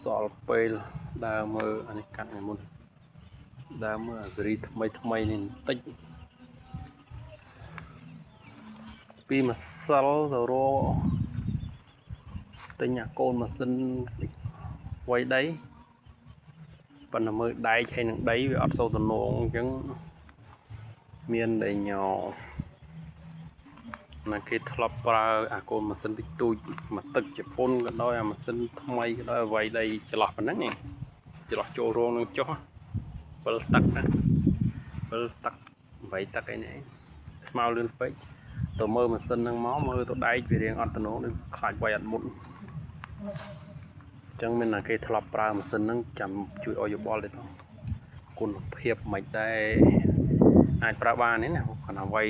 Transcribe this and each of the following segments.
សល់ពេលដើរមើលអានេះកាត់ថ្ងៃមុនដើរមើលអាសេរីថ្មីថ្មីនេះបន្តិចពីម្សិលទៅរកទិញអាកូនម៉ាស៊ីនវៃដីប៉ុន្តែមើលដែកហើយនឹងដីវាអត់សូវទំនងអញ្ចឹងមានតែញ៉ណាគេធ្លាប់ប្រើអាកូនម៉ាស៊ីនតិចតួចមកទឹកជប៉ុនក៏ដោយអាម៉ាស៊ីនថ្មីក៏ដោយវាយដីចន្លោះប៉ុណ្ណឹងចន្លោះចូលរោងនឹងចុះ7ទឹកណា7ទឹក8ទឹកអីនេះស្មៅលឿនពេកទៅមើលម៉ាស៊ីនហ្នឹងមកមើលទៅដែកវារៀងអត់តំណងដូចខ្លាចវាយអត់មុតអញ្ចឹងមានតែគេធ្លាប់ប្រើម៉ាស៊ីនហ្នឹងចាំជួយឲ្យយោបល់ទៀតគុណភាពមិនដែរអាចប្រើបានទេណាគាត់ថាវា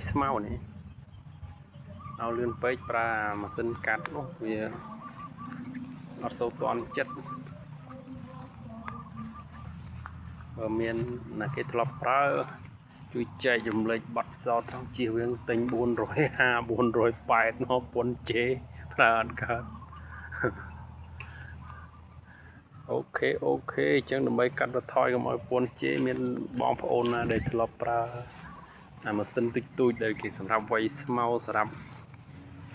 យស្មៅនេះឲ្យលឿនពេកប្រើម៉ាស៊ីនកាត់នោះវាអត់សូវទាន់ចិត្តបើមានណាគេធ្លាប់ប្រើជួយចែករំលែកប័ណ្ណពិសោធន៍ផងជៀសវាងទិញ450 480នោះពុនជេប្រើអត់កើតអូខេអូខេអញ្ចឹងដើម្បីកាត់បន្ថយកុំឲ្យពុនជេមានបងប្អូនណាដែលធ្លាប់ប្រើអាម៉ាស៊ីនតិចតួចដែលគេសម្រាប់វាយស្មៅសម្រាប់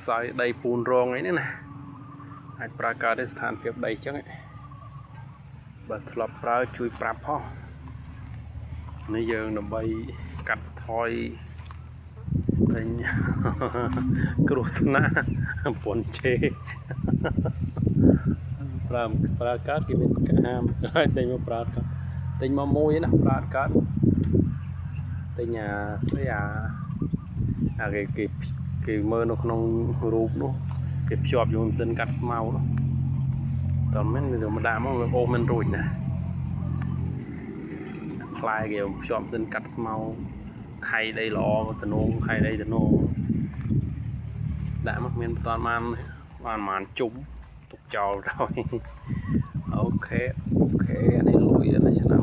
សើយដីពូនរងអីនេះណាអាចប្រើកើតទេស្ថានភាពដីអញ្ចឹងបើធ្លាប់ប្រើជួយប្រាប់ផងនេះយើងដើម្បីកាត់ថយទិញគ្រោះថ្នាក់ពុនជេប្រើកើតគេមានហាមហើយទិញមកប្រើកើតទិញមកមួយណាប្រើកើតទិញអាស្អីអាគេមើលនៅក្នុងរូបនោះគេភ្ជាប់ជាមួយម៉ាស៊ីនកាត់ស្មៅនោះតើមិនវាមកដាក់មកវាអូសមិនរួចណាផ្លែគេភ្ជាប់ម៉ាស៊ីនកាត់ស្មៅខៃដីល្អតំណងខៃដីតំណងដាក់មកមានបន្តបានបានជុំទុកចោលហើយអូខេអូខេអានេះលុយដល់ឆ្នាំ